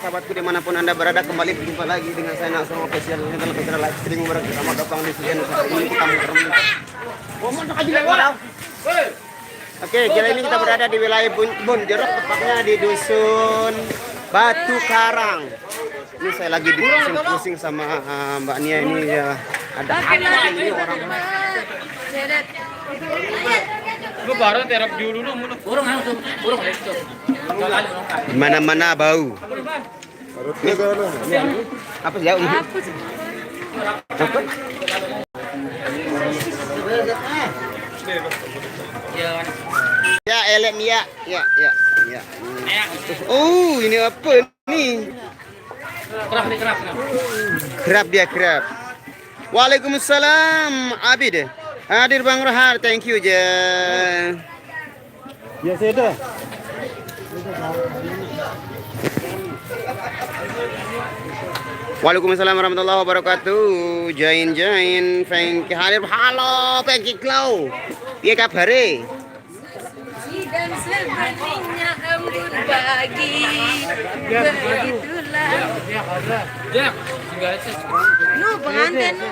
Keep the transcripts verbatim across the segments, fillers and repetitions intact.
Sahabatku dimanapun Anda berada, kembali berjumpa lagi dengan saya Nasrul Official. Ini adalah acara live streaming bareng sama Gapang di sini. Ini kita muter-muter. Oke, kali ini kita berada di wilayah Bun- Bonjeruk, tepatnya di dusun Batu Karang. Ini saya lagi dipusing-pusing sama eh, Mbak Nia ini ya. Ada apa ini orang? Lu baru terap dulu lu mulu. Burung langsung, burung itu. Di mana-mana bau. Apa sih ya? Apa? Ya, elek Mia. Ya, ya, ya. Oh, ini apa nih? Kerap nih, kerap. Kerap. Kerap dia, kerap. Waalaikumsalam, Abid. Hadir Bang Rohar, thank you je. Ya sudah. Waalaikumsalam warahmatullahi wabarakatuh. Jain Jain, Frankie hadir. Halo Frankie Klau. Piye kabare? Dan sebenarnya embun pagi. Begitulah. Ya, tinggal aja. Nu pengantin nu.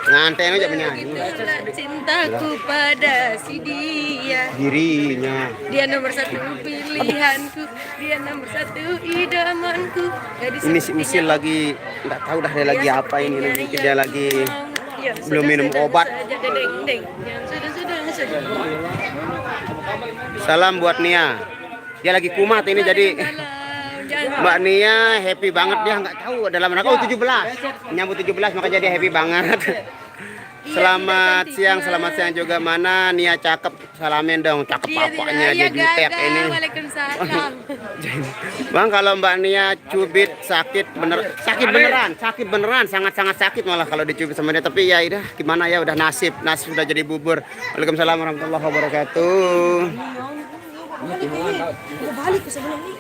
Nganten aja penyanyi. Begitulah cintaku pada si dia. Dirinya. Dia nomor satu pilihanku. Dia nomor satu idamanku. Gadis Ini si sepertinya Usil lagi nggak tahu dah dia lagi apa ini, mungkin dia lagi Ya, belum sudah, minum sudah, obat. Saja, deng, deng. Ya, sudah, sudah, sudah. Salam buat Nia. Dia lagi kumat ini jadi Dalam, jangan Mbak Nia happy banget, dia nggak tahu dalam rangka oh, tujuh belas. Nyambut tujuh belas maka jadi happy banget. Selamat siang, selamat siang juga. Mana Nia, cakep, salamin dong. Cakep Iya, apanya iya, dia jutek gagal. Ini. Waalaikumsalam. Bang, kalau Mbak Nia cubit sakit bener, sakit beneran, sakit beneran, sangat-sangat sakit malah kalau dicubit sama dia. Tapi ya udah, gimana ya, udah nasib, nasib sudah jadi bubur. Waalaikumsalam warahmatullahi wabarakatuh.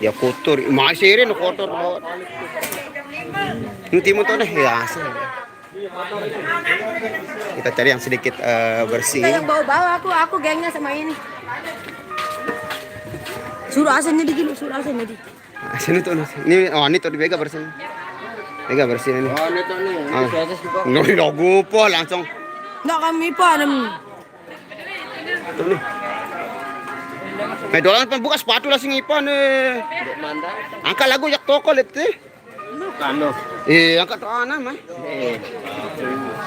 Ya kotor, masih ini kotor. Nanti mau tuh deh ya. Kita cari yang sedikit eh, bersih. Yang bau-bau aku, aku gengnya sama ini. Suruh asin jadi gini, suruh asin jadi. Ah, sini tuh, Nas. Ini, oh, ini tuh di Vega bersihin. Vega bersihin ini. Oh, ini tuh nih, ini Ah. Sosis juga. Ini lagu apa langsung. Enggak kami panem. Tuh nih. Eh, dolan pan buka sepatu lah sing ipan eh. Mantap. Angkat lagu jak toko lihat tuh. Kano. Eh, angkat tuh anak mah. Eh,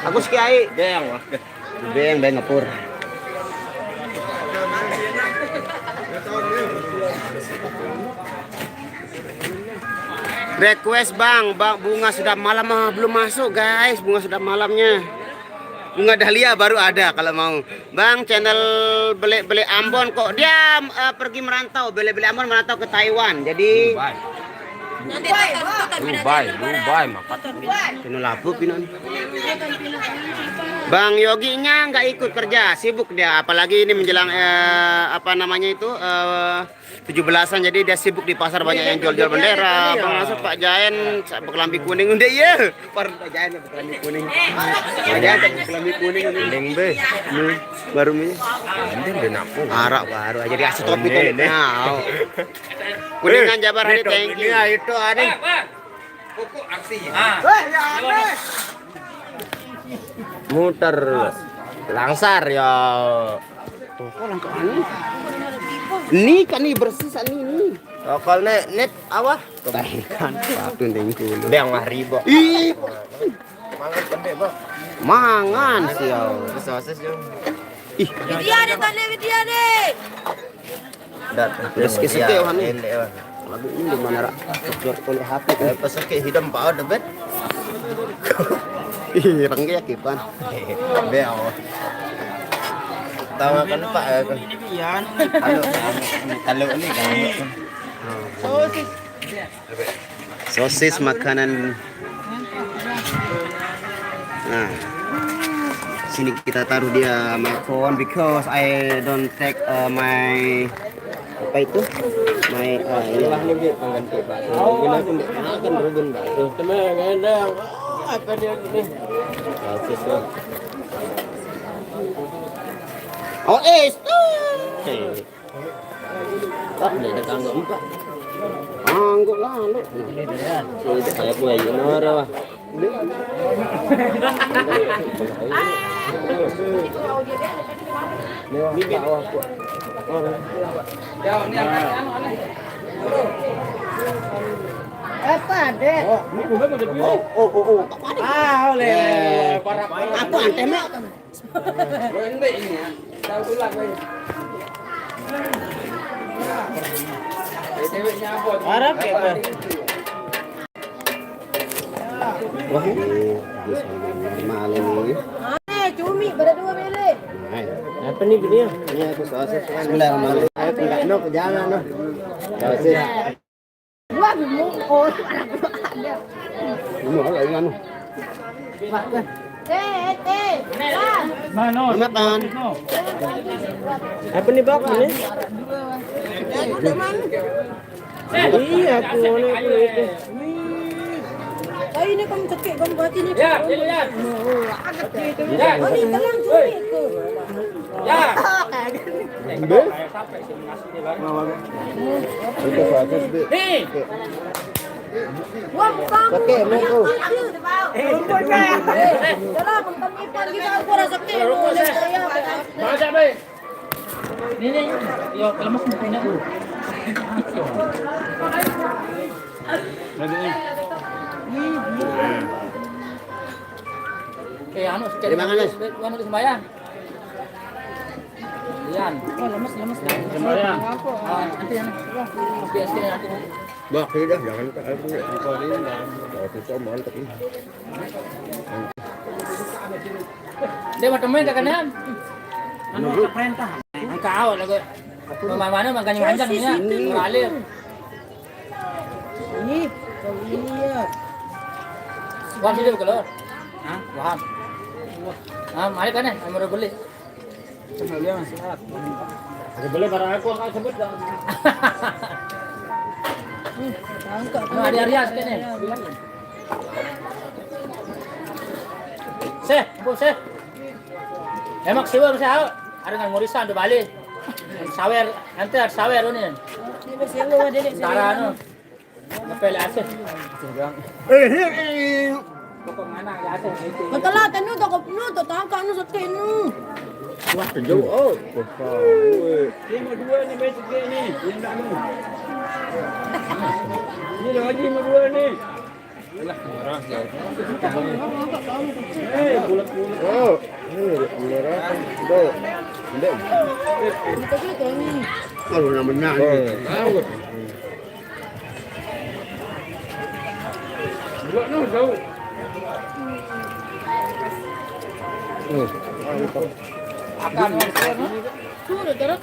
Agus Kiai. Beng lah. Beng, beng ngepur. Request bang, bang bunga sudah malam ah, belum masuk guys, bunga sudah malamnya. Bunga dahlia baru ada kalau mau. Bang, channel beli-beli Ambon kok dia eh, pergi merantau, beli-beli Ambon merantau ke Taiwan. Jadi Nanti tonton, tonton. Dubai, Dubai makat. Kena labu pino nih. Bang Yoginya nggak ikut kerja, sibuk dia. Apalagi ini menjelang eh, apa namanya itu eh, tujuh belasan, jadi dia sibuk di pasar, banyak yang jual-jual bendera. Bang masuk Pak Jaen, kelambi kuning udah iya. Par Pak Jaen kelambi kuning. Pak Jaen kelambi kuning ini. Deng be. Baru mi. Arak baru aja dikasih topi tuh. Nah. Kuningan Jabar hari, thank you. Ini itu aneh. Muter langsar ya. Toko langkah ini. Ini kan nih bersih san ini. Tokol nek net awah. Kan satu dengkul. Dia mah ribok. Ih, Mangan pendek, Bang. Mangan sial. Sosis yo. Ih, Dia deh, tadi dia deh. Dat. Terus ke seke, Wan, nih. Pendek, Wan. Lagu ini di mana rak? Kecuali oleh hati. Eh, pas ke hidam pau debet. Ih, rengge ya kipan. Beo. Tawa kan Pak ya. Kalau kalau ini kan. Sosis makanan. Nah, sini kita taruh dia my phone because I don't take uh, my apa itu my uh, ya. Ini pengganti Pak. Ini aku makan rugen Pak. Tenang, tenang. Apa dia ini? Sosis lah. Oh, es. Tak ada tangga empat. Angguk lalu. Nah, itu kayak buaya noro. Ini wah, wah, wah. Apa, Dek? Oh, oh, oh, oh. Ah, oleh. Apa, Dek? Arab ya, Pak? Wah, ini bisa normal ini. Eh, cumi pada dua bele. Nah, Apa nih belinya? ini aku sosis kan. Bismillahirrahmanirrahim. Enggak, no, jangan, no. Sosis. Gua bingung. Oh, itu anak gua ada. Ini mau lagi anu. Eh, eh, eh. Mana? Makan. Apa nih, Bang? Ini? Eh, teman. Iya, aku ngono aku itu. Oh, ini kamu cekik, kamu buat ini. Ya, ya, ya. Oh, ini teman cumi itu. Ya. Ambil. Itu sosis, Dek. Nih. Gua bukan. Pakai, mau tuh. Eh, kalau bukan ikan kita, gua rasa kayak lu, ya. Baca, Be. Ini nih, yo lemes mukanya. Oke, anu, Terima kasih. Anu sembahyang. Ian. Oh, lemes, lemes. Sembahyang. Ah, nanti yang biasa nanti. Bah, ini dah jangan ke aku ya. Kalau kita mantep ini. Dia mau temuin kakaknya. Anu perintah. Engkau lagi. Mana makanya panjang ini ya. Mengalir. Ih, kau ini ya. Wah, sini kalau. Hah? Wah. Ah, mari kan ya, mau beli. Dia masih sehat. Ada boleh barang aku akan sebut dong. Tangkap. Nah, ada Rias kan ya. Seh, bu seh. Emak siwa bisa. Ada nggak ngurisan di Bali. Sawer, nanti ada sawer ini. Ini masih lu ada, Dek. Sekarang anu. Ngepel asih. Pokok mana ya asih itu. Kata lah, tenu tak kau penuh, tak tangkap nu setik nu. Wah, jauh. Oh, Ini mau dua nih, besok ini. Ini enggak nih. Ini lagi mau dua nih. Eh, bulat-bulat. Oh, ini merah. Tuh. Ndek. Kita juga ini. Kalau nama nanya. Bulat noh, jauh. Hmm. Akan. Sudah terus.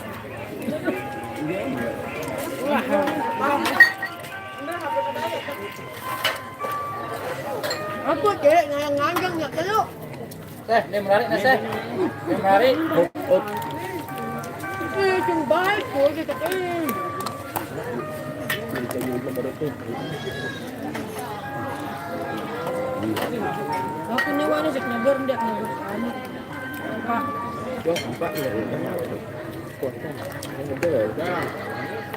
Aku cek nganjang nak teluk. Seh, dia menarik nih, Seh. Dia menarik. Eh, cuma baik kau je tak eh. Aku ni mana cek nyebar dia kena bertanya. Pak. Wah, empat ya. Kuat kan? Ini betul ya?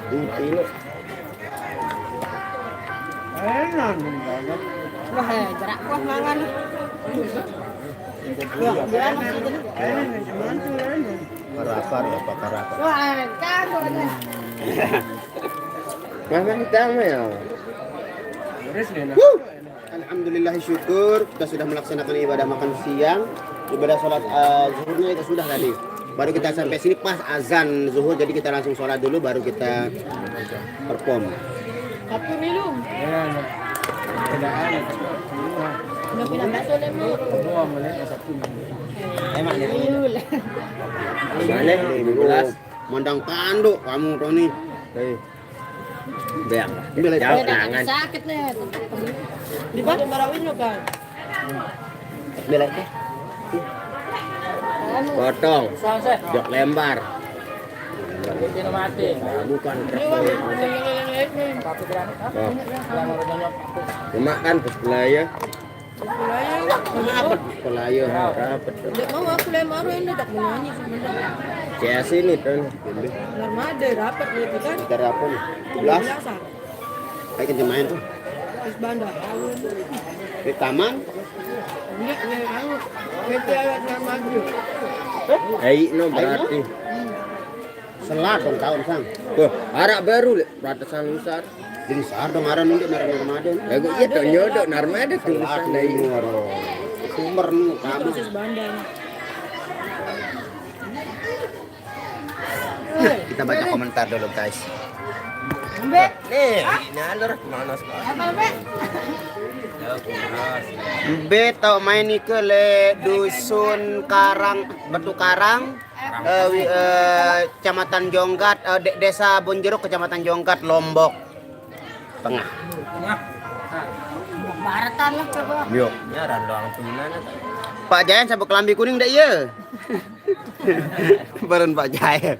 Ini pilih. Enak nih, banget. Wah, eh, gerak kuah mangan. Ya, biar masih jadi. Enak nih, cuman tuh enak. Karapar ya, Pak Karapar. Wah, eh, kan kok ada. Mana kita mah ya? Beres nih, nah. Alhamdulillah syukur kita sudah melaksanakan ibadah makan siang, ibadah sholat eh, zuhurnya itu sudah tadi. Baru kita sampai sini pas azan zuhur, jadi kita langsung sholat dulu, baru kita perform. Satu minum. Ya, nah. Kendaraan. Udah pindah satu deh, Bu. Semua mulai satu. Emang ya? Balik lima belas. Mandang tanduk kamu, Tony. Hei. Beak. Ambil aja. Jauh tangan. Sakit nih. Di mana barawin lo, Bang? Ambil aja. Potong. Jok lembar. Ini mati. Nah, bukan. Satu gram. Oh. Yang mau nyonyok. Cuma kan ke sebelah ya. Rapat sebelah ya. Rapat. Nggak mau aku lem aru ini tak menyanyi sebenarnya. Kayak sini kan. Normal deh rapat gitu kan. Sekitar apa nih? Sebelas. Belasan. Baik, kita main tuh. Terus bandar. Di taman. Enggak, enggak tahu. Nanti ada nama dia. Ayo no berarti. Selat dong tahun sang. Tuh, arak baru lek batasan besar. Jadi sar dong aran nanti marah Ramadan. Lagu iya tuh nyodok narmada tuh besar dari. Sumber nih kamu. Terus bandar. Kita baca komentar dulu guys. Mbak, Nih, ini alur mana sekarang? Apa Mbak? Be tau main nih ke le dusun Karang, Batu Karang, eh, wi- eh, Kecamatan Jonggat, eh, de- Desa Bonjeruk, Kecamatan Jonggat, Lombok Tengah. Baratan lah coba. Yuk. Ini ada doang turunan. Pak Jayan sabuk kelambi kuning deh iya. Bareng Pak Jayan.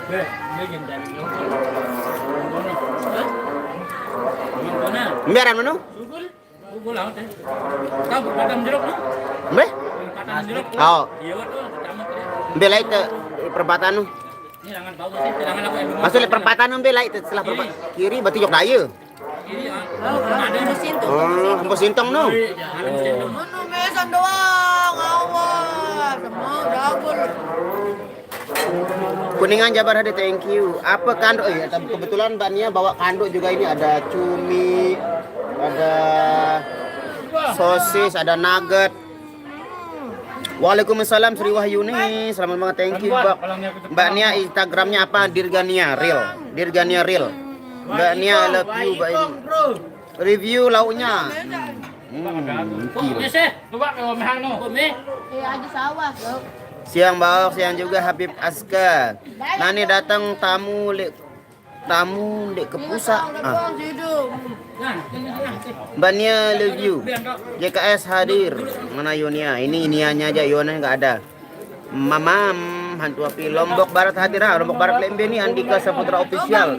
Be, ini gini dari Mbiaran menu? Ugul, ugul laut ya. Tahu perempatan jeruk no? Mbe? Perempatan jeruk. Oh, Iya tuh, pertama tuh. mbe lai te perempatan nu. Ini jangan bau sih, jangan aku yang dulu. Maksudnya perempatan nu mbe lai te setelah perempatan kiri berarti jok daya. Ini ya. Ada yang mesin tuh. Oh, kampus Sintong nu. Jangan mesin tuh. Menu mesan doang, awas. Semua dagul. Kuningan Jabar hadir, thank you. Apa kanduk? Eh, kebetulan Mbak Nia bawa kanduk juga ini, ada cumi, ada sosis, ada nugget. Waalaikumsalam Sri Wahyuni, selamat banget, thank you Mbak. Mbak Nia Instagramnya apa? Dirgania Real, Dirgania Real. Mbak Nia, I love you Mbak Ini. Review lauknya. Hmm, Ini sih, coba kalau mehang no. Kome. Eh, aja sawah, bro. Siang Mbak, siang juga Habib Aska. Nani datang tamu lek tamu dek ke pusat. Ah. Mbak Nia love you. J K S hadir. Mana Yonia? Ini iniannya aja, Yonia nggak ada. Mamam, hantu api Lombok Barat hadir ah. Lombok Barat lembe nih Andika Saputra Official.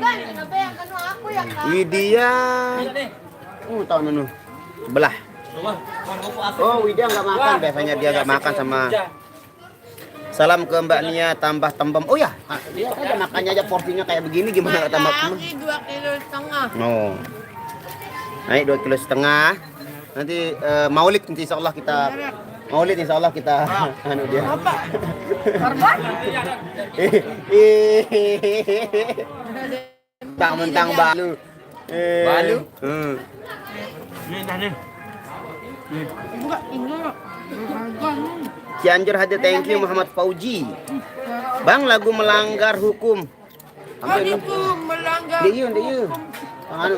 Widya. Uh, tahu nunu. Belah. Oh, Widya nggak makan, biasanya dia nggak makan sama. Salam ke Mbak Nia tambah tembem. Oh ya, dia aja makannya aja porsinya kayak begini, gimana nggak tambah tembem? Lagi dua kilo setengah. Oh. Naik dua kilo setengah. Nanti eh, Maulid nanti insya Allah kita Maulid insya Allah kita anu dia. Apa? Korban? Eh, eh. Mentang-mentang balu. Eh. Balu? Hmm. Ini dah nih. Enggak, enggak. Korban. Cianjur hadir, thank you Muhammad Fauji. Bang, lagu melanggar hukum. Oh, itu melanggar. Dia iya, dia iya. Anu,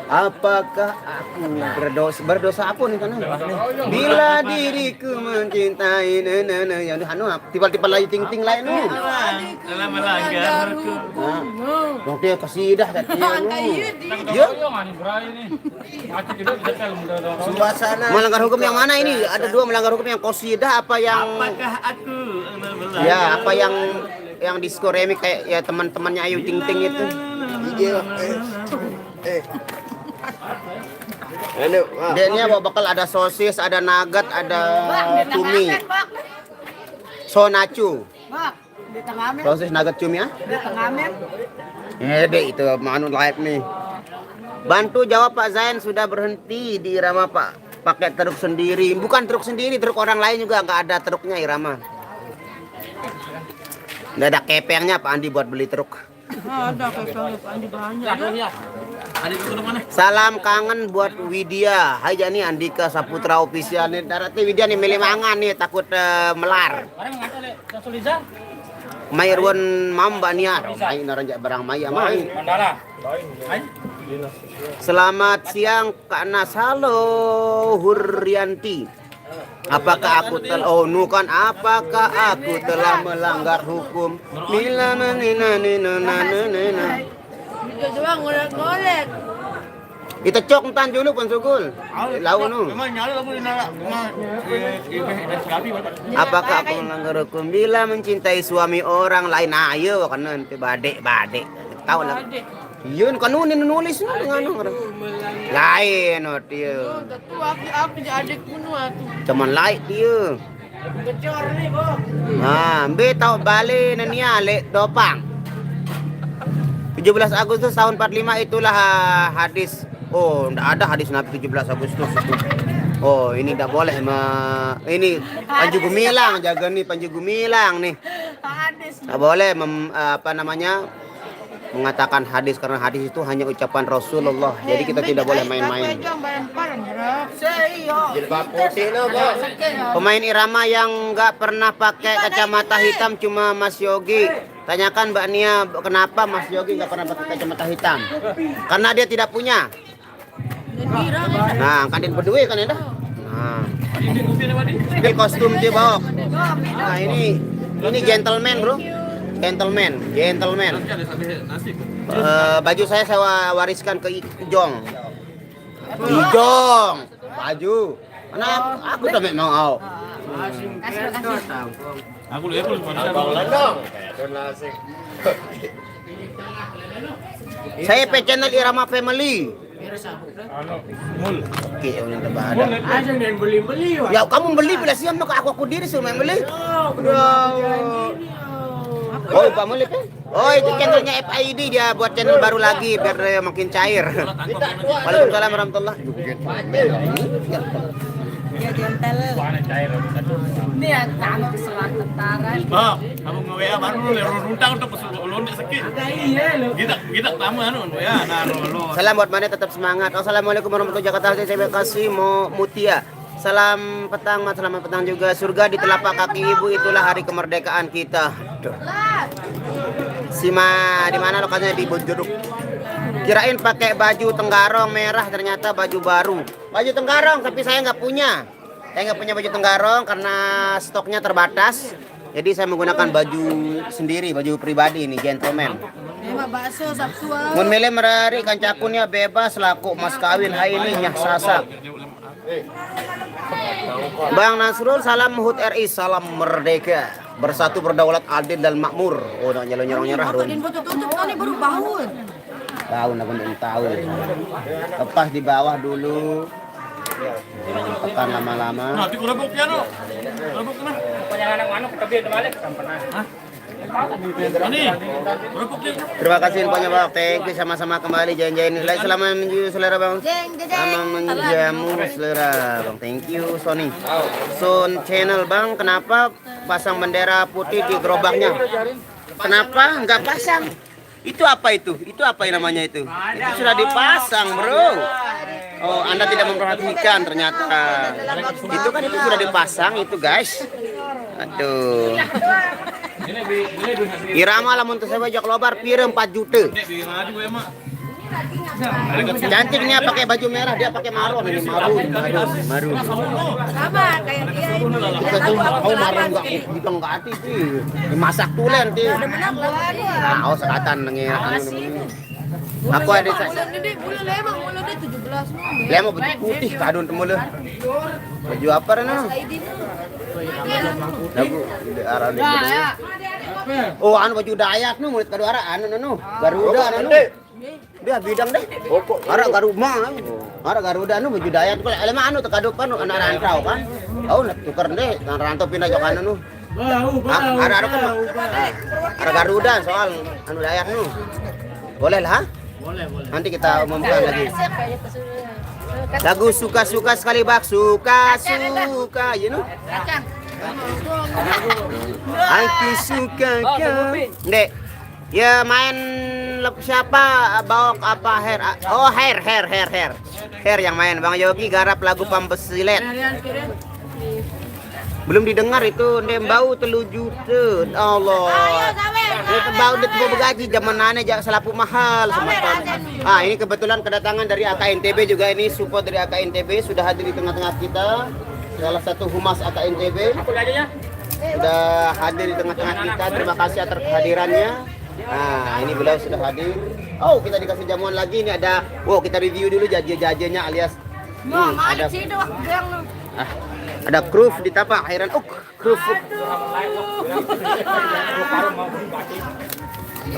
apakah aku berdosa? Berdosa apa nih kan? Bila diriku mencintai nene yang anu tiba-tiba lagi ting-ting lain nih. Telah melanggar hukum. Nah, dong dia kasidah katanya. Kayak Ya, Yang aneh berai nih. Mati juga bisa film udah dong. suasana. Melanggar hukum yang mana ini? Ada dua melanggar hukum, yang kosidah apa yang Apakah aku melanggar? Ya, apa yang yang disco remix kayak ya teman-temannya Ayu Ting Ting itu. Iya. Eh. Eh. Anu, ah. Dia ini bawa bekal, ada sosis, ada nugget, ada cumi. Bak, Sonacu. bak. Di tengah men. Sosis, nugget, cumi ya? Di tengah men. Eh, deh itu manu live nih. Bantu jawab Pak Zain sudah berhenti di Irama Pak. Pakai truk sendiri. Bukan truk sendiri, truk orang lain juga nggak ada truknya Irama. Nggak ada kepengnya Pak Andi buat beli truk. Ah, ada kepeng Pak Andi banyak. Ada di mana? Salam kangen buat Widya. Hai jani Andika Saputra Official nih. Darati Widya nih milih mangan nih, takut eh, melar. Barang nggak ada le. Suliza. Mai ruan mam Mbak Nia. Mai naranjak barang mai ya mai. Mandala. Selamat siang Kak Nasalo Hurrianti. Apakah aku telah oh nu kan apakah aku telah melanggar hukum? Mila menina nina nana nina. Itu doang ngolek-ngolek. Kita cok entan dulu pun sugul. Lauk nu. Memang nyala kamu di nala. Memang eh, eh, eh, dari Serabi, Bapak. Apakah aku melanggar hukum bila mencintai suami orang lain? Ayo karena nanti badek-badek. Tahu lah. Iya kan nu nulis nu dengan orang. Lain oh dia. Tentu aku aku jadi adik kuno atuh. Teman lain dia. Kecor nih, Bo. Nah, mbe tau bale nenia lek dopang. Tujuh belas Agustus tahun empat lima itulah, ah, hadis. Oh, ndak ada hadis Nabi tujuh belas Agustus itu. Oh, ini ndak boleh me-, ini Panji Gumilang, jaga nih Panji Gumilang nih. Hadis. Ndak boleh mem-, apa namanya, mengatakan hadis, karena hadis itu hanya ucapan Rasulullah. Jadi kita tidak boleh main-main. Jilbab putih lo, Bos. Pemain irama yang nggak pernah pakai kacamata hitam cuma Mas Yogi. Tanyakan Mbak Nia, kenapa Mas Yogi nggak pernah pakai kacamata hitam? Karena dia tidak punya. Nah, kan dia berdua kan ya dah. Nah. Ini kostum dia bawa. Nah, ini ini gentleman, Bro. Gentleman, gentleman. Eh, baju saya saya wa-, wariskan ke Ijong. Ijong, baju. Mana aku tak mau. Aku lihat lu pada dong. Saya pe channel Irama Family. Anu, mul. Oke, yang udah ada. Aja yang beli-beli, Wak. Ya, kamu beli, bila siap maka aku, aku diri suruh main beli. Oh, udah. Ya. Oh, Pak Mulip ya? Oh, itu channelnya F I D, dia buat channel baru lagi biar dia makin cair. Waalaikumsalam warahmatullahi. Dia gentel. Ini ya, tamu keselamatan. Bang, kamu nge-W A baru lu, lu runtang untuk pesul londe sakit. Agak iya lo. Kita, kita tamu anu, ya, nah, lo, lo. Salam buat mana tetap semangat. Assalamualaikum warahmatullahi wabarakatuh. Terima kasih mau Mutia. Salam petang, Mat. Selamat petang juga. Surga di telapak kaki ibu, itulah hari kemerdekaan kita. Aduh. Sima, di mana lokasinya? Di Bojoduk. Kirain pakai baju tenggarong merah, ternyata baju baru. Baju tenggarong, tapi saya nggak punya. Saya nggak punya baju tenggarong karena stoknya terbatas. Jadi saya menggunakan baju sendiri, baju pribadi ini, gentleman. Ini mah bakso Sabtu, ah. Mun milih merari kancaku nya bebas laku mas kawin, hai ini nyah sasak. Bang Nasrul, salam HUT R I, salam merdeka. Bersatu berdaulat adil dan makmur. Oh, nak nyelonyorong nyerah, Run. Din foto tutup tadi baru bangun. Tahu, aku belum tahu. Lepas di bawah dulu. Jangan tekan lama-lama. Nah, di kerupuknya, no. Kerupuk mana? Pokoknya anak manuk, tapi itu balik, kan pernah. Hah? Ini, kerupuknya. Terima kasih infonya, Bang. Thank you, sama-sama kembali, jain-jain. Like selama menjamu selera, Bang. Jeng, jeng, jeng. Sama menjamu selera, Bang. Thank you, Sony. Sun Channel, Bang. Kenapa pasang bendera putih di gerobaknya? Kenapa nggak pasang? Itu apa itu? Itu apa yang namanya itu? Itu sudah dipasang, Bro. Oh, Anda tidak memperhatikan ternyata. Itu kan itu sudah dipasang itu, guys. Aduh. Irama lamun teu sewa jok lobar pire, empat juta. Cantiknya pakai baju merah, dia pakai maron ini, maroon, maroon, maroon. Sama kayak dia ini. Kita tuh mau maroon nggak, kita nggak hati sih. Dimasak tulen sih. Ada menang lawan. Nah, oh, sekatan nengi anu ini. Aku ada sa- Bulan ini, bulan emang, bulan ini tujuh belas mah. Dia mau baju putih, kadun temu lu. Baju apa, Reno? Lagu di arah di. Oh, anu baju Dayat nu, murid kedua arah anu nu. Garuda anu. Dia bidang deh. Pokok. Arah Garuda mah. Arah Garuda nu baju Dayat. Kalau elemen anu teu kadup anu anak rantau kan. Oh, nak tuker deh, anak rantau pindah jok anu nu. Ah, ada, ada kan? Ada Garuda soal anu Dayat nu. Boleh lah. Boleh, boleh. Nanti kita umumkan lagi. Lagu suka-suka sekali bak suka-suka, you know? Aku suka kau. Ndek. Ya main lep-, siapa? Baok apa Her? Oh, Her, Her, Her, Her. Her yang main. Bang Yogi garap lagu Pambesilet. Belum didengar itu, ndem bau telu juta. Allah. Ayo, sawer, dia sawer, bau, dia sawer. Begaji zaman nane jak selapu mahal, sawer, semeton. Ah, ini kebetulan kedatangan dari A K N T B juga, ini support dari A K N T B sudah hadir di tengah-tengah kita. Salah satu humas A K N T B sudah hadir di tengah-tengah kita. Terima kasih atas kehadirannya. Nah, ini beliau sudah hadir. Oh, kita dikasih jamuan lagi. Ini ada, wow, kita review dulu jaje-jajenya alias, hmm, ada, ah, ada kruf di tapak, heran. Oh, kerupuk.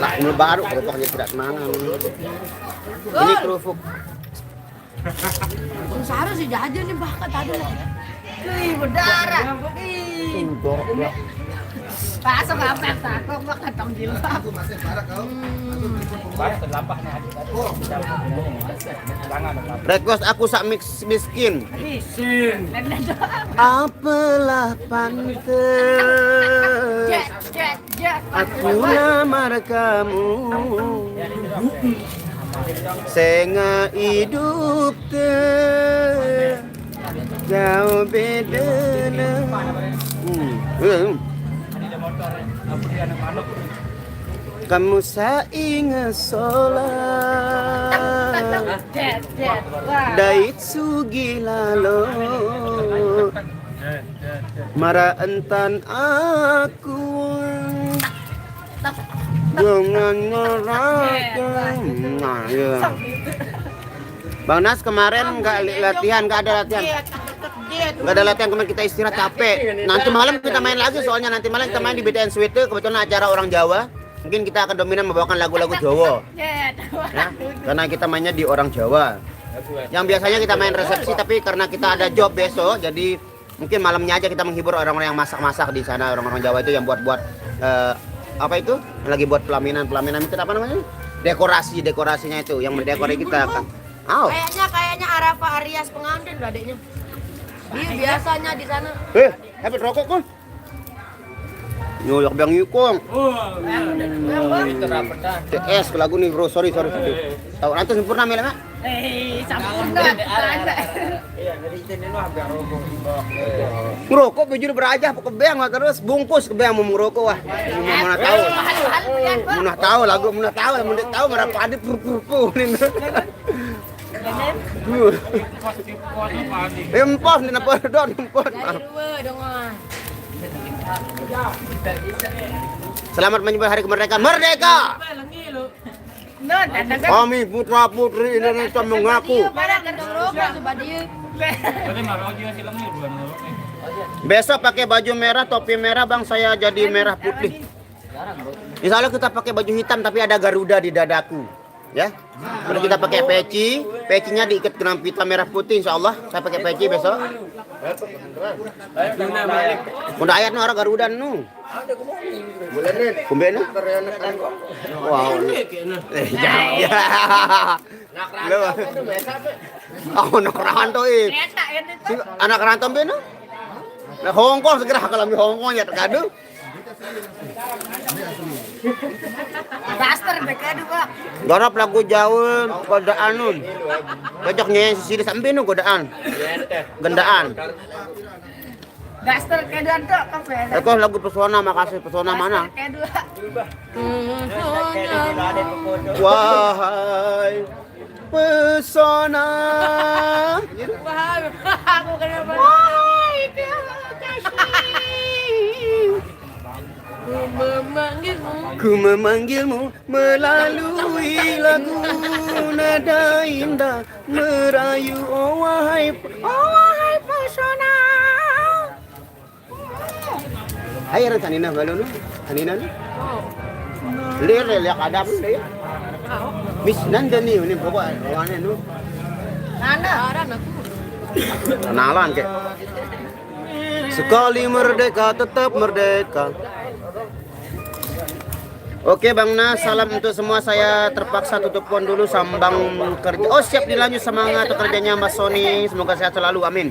Lah, ini baru kerupuknya tidak mangan. Ini kerupuk. Sengsara sih jajan nih, bahkan tadi lah. Wih, berdarah. Ih. Jorok ya. Masuk apa yang takut, gua kantong jilbab. Aku masih barak kau. Aku telepon rumah. Baik, terlambat nih adik tadi. Jangan terlambat. Request aku sak mix miskin. Isin. Dan ada doang. Apalah pantes Jet, jet, jet. aku lamar kamu. Sehingga hidup te jauh beda. Hmm. Hmm. Kamu sainga sola Jet, jet. Wah. Dait sugi lalo. Mara entan aku. Dengan ngerasa. Nah, ya. Bang Nas kemarin nggak li- latihan, nggak ada latihan. Nggak ada latihan, kemarin kita istirahat, capek. Nanti malam kita main lagi, soalnya nanti malam kita main di B T N Suite, kebetulan acara orang Jawa. Mungkin kita akan dominan membawakan lagu-lagu Jawa. Jet. Ya, karena kita mainnya di orang Jawa. Yang biasanya kita main resepsi, tapi karena kita ada job besok, jadi mungkin malamnya aja kita menghibur orang-orang yang masak-masak di sana, orang-orang Jawa itu yang buat-buat eh, apa itu? Yang lagi buat pelaminan, pelaminan itu apa namanya? Dekorasi, dekorasinya itu yang mendekori kita kan. Oh, Kayaknya kayaknya Arafa Aryas pengantin loh adiknya. Dia biasanya di sana. Eh, dapat rokok kok. Nyolok bang ikong. Itu rapetan. C S ke lagu nih bro, sorry sorry. Sorry. Tahu nanti sempurna mila mak. Eh, sampun dah. Ada. Iya, jadi itu nih wah biar rokok di bawah. Ngerokok bujur berajah ke beng wah, terus bungkus ke beng mau ngerokok wah. Mau mana tahu. Halu, halu, lihat, Bang. Mana tahu lagu, mana tahu, mana tahu merah padi pur pur pur ini. Empos nih napa don empos. Dari dua dong ah. Selamat menyambut hari kemerdekaan. Merdeka. Nun, ada kan? Kami putra putri Indonesia mengaku. Dia pada gendong rokok coba dia. Berarti marah juga sih lagi bukan marah. Besok pakai baju merah, topi merah, bang, saya jadi merah putih. Insya Allah kita pakai baju hitam tapi ada Garuda di dadaku. Ya. Kalau kita pakai peci, pecinya diikat dengan pita merah putih, insya Allah saya pakai peci besok. Udah ayat nu orang Garuda nu. Kumbe nu. Wow. Eh, jangan. Ya. Lo. Oh, nak rantau eh. Kereta ya itu. Si anak rantau be nu. Nah, Hongkong segera kalau di Hongkong ya terkadu. Daster B K dua. Garap lagu Jawa pada anun. Cocok nyanyi sisi sampai nu godaan. Gendaan. Daster kedua tuh kafe. Itu lagu pesona, makasih pesona mana? Kedua. Wahai pesona. Wah, aku kenapa? Wah, itu kasih. Memanggilmu. Ku memanggilmu melalui lagu nada indah merayu, oh wahai, oh wahai pesona. Hai orang Tanina malu nu, Tanina nu. Lir lihat ada pun deh. Miss Nanda nih ini bawa lawannya nu. Mana? Aran aku. Kenalan kek. Sekali merdeka tetap merdeka. Oke Bang Nas, salam untuk semua. Saya terpaksa tutup pon dulu, sambang kerja. Oh siap, dilanjut semangat kerjanya Mas Sony. Semoga sehat selalu, amin.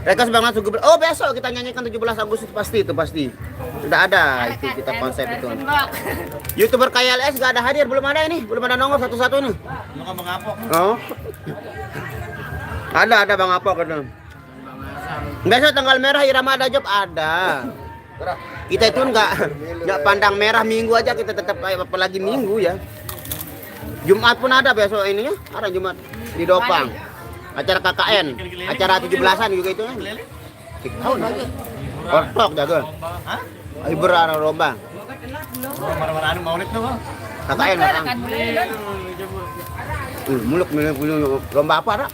Rekas Bang Nas tujuh belas. Oh besok kita nyanyikan tujuh belas Agustus, pasti itu pasti. Sudah ada itu kita konsep itu. Youtuber K L S gak ada hadir, belum ada ini, belum ada nongol satu-satu nih. Oh. Ada ada Bang Apok itu. Besok tanggal merah irama ada job, ada. Kita itu nggak nggak pandang merah minggu aja, kita tetap, apalagi minggu ya. Jumat pun ada besok ininya, ada Jumat di Dopang. Acara K K N, acara tujuh belasan juga itu kan. Tahu nggak? Ortok jago. Hibur arah lomba. Marah-marah anu maulid tuh. K K N orang. Uh, muluk muluk muluk lomba apa, Rak?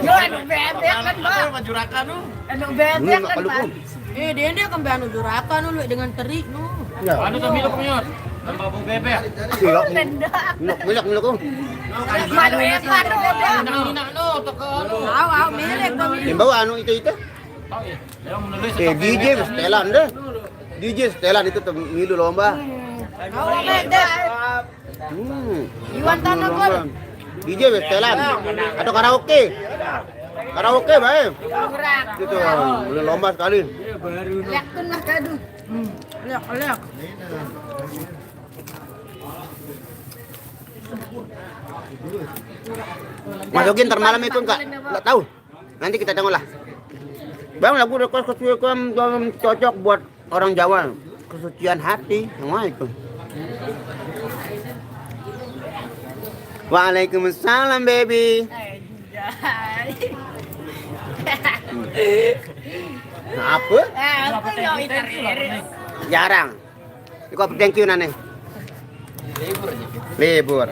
Lu anu bebek kan, Bang? Apa jurakan tuh? Anu Ini bebek nggak kan, peluk. Bang? Eh, dia dia kembali anu jurakan lu dengan teri nu. Ya. Anu tuh miluk nyot. Tambah bau bebek. Iya. Nendang. Muluk muluk muluk. Oh. Malu ya, malu ya. Nah, ini nak no toko lu. Au au melek kami. Yang bawa anu itu itu. Oh iya. Yang menulis Eh, D J setelan deh. D J setelan itu tuh milu lomba. Hmm. Iwan Tanah Gol. D J setelan. Atau karaoke. Karaoke baik. Itu boleh lomba sekali. Lihat tuh nah kadu. Hmm. Lihat, lihat. Mas Yogi ntar malam itu enggak, enggak tahu. Nanti kita tengok lah. Bang, lagu request ke Suyekum cocok buat orang Jawa. Kesucian hati, yang mana itu? Waalaikumsalam, baby. Apa? Jarang. Kok thank you nane? Libur.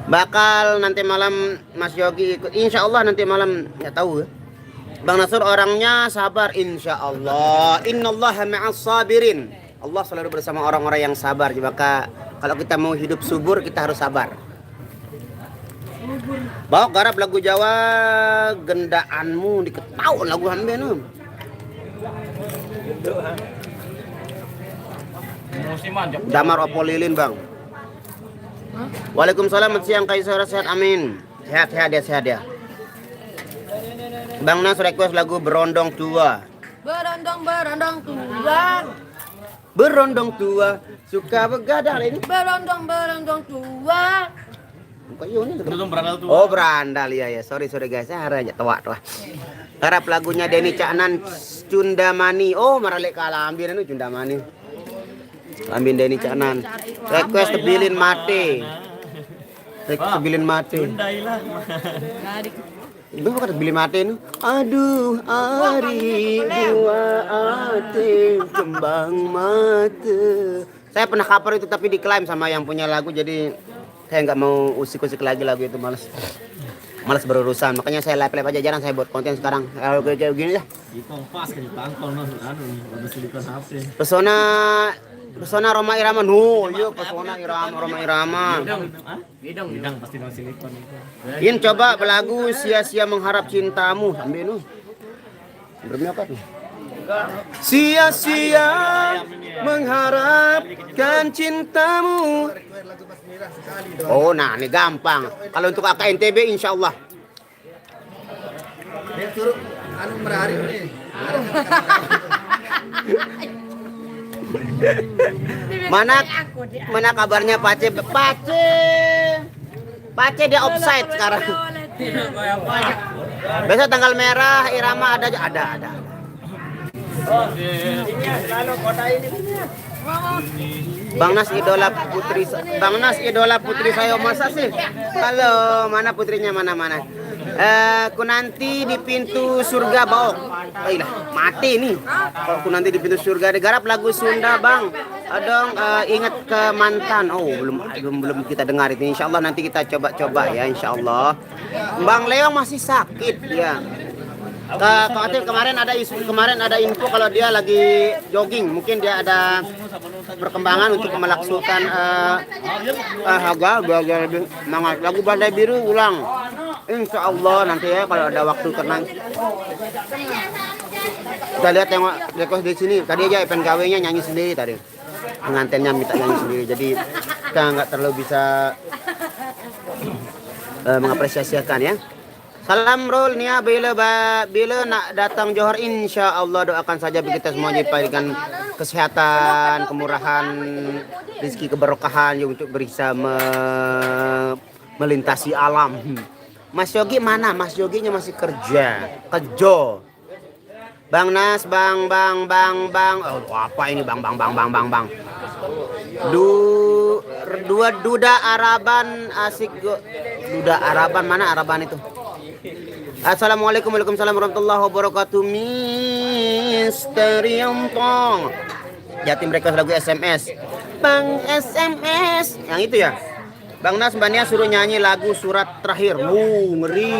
Bakal nanti malam Mas Yogi ikut. Insya Allah nanti malam, nggak tahu ya. Bang Nasur orangnya sabar, insya Allah. Innallaha ma'as sabirin. Allah selalu bersama orang-orang yang sabar. Maka kalau kita mau hidup subur, kita harus sabar. Bawa garap lagu Jawa, gendaanmu diketahuan lagu hambe nu. Damar opo lilin, Bang. Waalaikumsalam, selamat siang, Kaisar, sehat, amin. Sehat, sehat ya, sehat ya. Bang Nas request lagu Berondong Tua. Berondong, berondong tua. Berondong tua, suka begadang ini. Berondong, berondong tua. Bukan Yoni, Berondong berandal tua. Oh, berandal, ya, ya. Sorry, sorry guys, saya harap aja tua, tua. Harap lagunya Denny Caknan, Cundamani. Oh, maralek kalambin anu Cundamani. Lambin Denny Caknan. Request Tebilin Mate. Request Tebilin Mate. Tundailah. Ibu kata Bilin Mate nu. Aduh, ari dua ate kembang mate. Saya pernah cover itu tapi diklaim sama yang punya lagu, jadi saya nggak mau usik-usik lagi lagu itu, males. Males berurusan, makanya saya live-live aja, jarang saya buat konten sekarang. Kalau kayak gini ya. Di kompas ke tangkol no, anu, ada silikon H P. Pesona, pesona Rhoma Irama, no, iya pesona Irama, Rhoma Irama. Bidang, ah? Bidang, bidang pasti no silikon itu. In coba belagu sia-sia mengharap cintamu, sambil nu. Berapa tuh? Sia-sia mengharapkan cintamu. Oh, nah, ini gampang. Kalau untuk A K N T B, insya Allah. Dia suruh anu merari nih. Mana, mana kabarnya Pace? Pace. Pace dia offside sekarang. Besok tanggal merah, Irama ada aja, ada, ada. Bang Nas idola putri sa-, Bang Nas idola putri saya, masa sih? Halo, mana putrinya, mana, mana? Eh, ku nanti di pintu surga, Baok. Oh, ilah, mati nih. Kalau ku nanti di pintu surga, digarap lagu Sunda, Bang. Adong, eh, ingat ke mantan. Oh, belum, belum, belum kita dengar itu. Insya Allah nanti kita coba-coba ya, insya Allah. Bang Leong masih sakit ya. Ke, Kang Atif kemarin ada isu, kemarin ada info kalau dia lagi jogging. Mungkin dia ada perkembangan untuk melaksukan, eh, eh, haga biar lebih semangat. Lagu Badai Biru ulang. Insya Allah nanti ya kalau ada waktu tenang. Kita lihat tengok request di sini. Tadi aja event gawenya nyanyi sendiri tadi. Pengantinnya minta nyanyi sendiri. Jadi kita nggak terlalu bisa, eh, mengapresiasikan ya. Salam Rul, Nia, bila ba, bila nak datang Johor, insya Allah doakan saja kita semua diberikan kesehatan, kemurahan, rezeki keberkahan ya untuk bisa me-, melintasi alam. Mas Yogi mana? Mas Yoginya masih kerja. Kerja. Bang Nas, bang, bang, bang, bang. Oh, apa ini bang, bang, bang, bang, bang, bang? Du, dua duda Araban asik go. Duda Araban mana Araban itu? Assalamualaikum, waalaikumsalam warahmatullahi wabarakatuh. Misteri Empong. Jatim request lagu S M S. Bang S M S. Yang itu ya? Bang Nas, Mbak Nia suruh nyanyi lagu Surat Terakhir. Wuh, ngeri.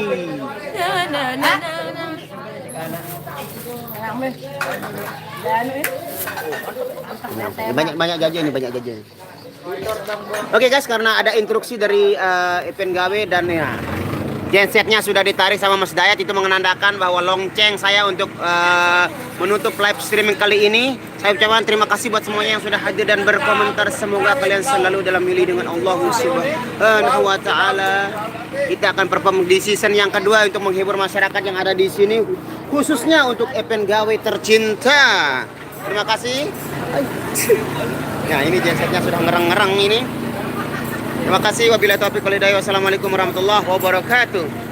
Banyak-banyak jajan nih, banyak jajan. Oke guys, karena ada instruksi dari, eh, Ipen Gawe dan ya, Gensetnya sudah ditarik sama Mas Dayat, itu menandakan bahwa lonceng saya untuk eh, menutup live streaming kali ini. Saya ucapkan terima kasih buat semuanya yang sudah hadir dan berkomentar. Semoga kalian selalu dalam lindungan Allah Subhanahu wa taala. Kita akan perform di season yang kedua untuk menghibur masyarakat yang ada di sini, khususnya untuk event gawe tercinta. Terima kasih. Nah, ini gensetnya sudah ngereng-ngereng ini. Terima kasih. Wabillahi taufiq wal hidayah. Wassalamualaikum warahmatullahi wabarakatuh.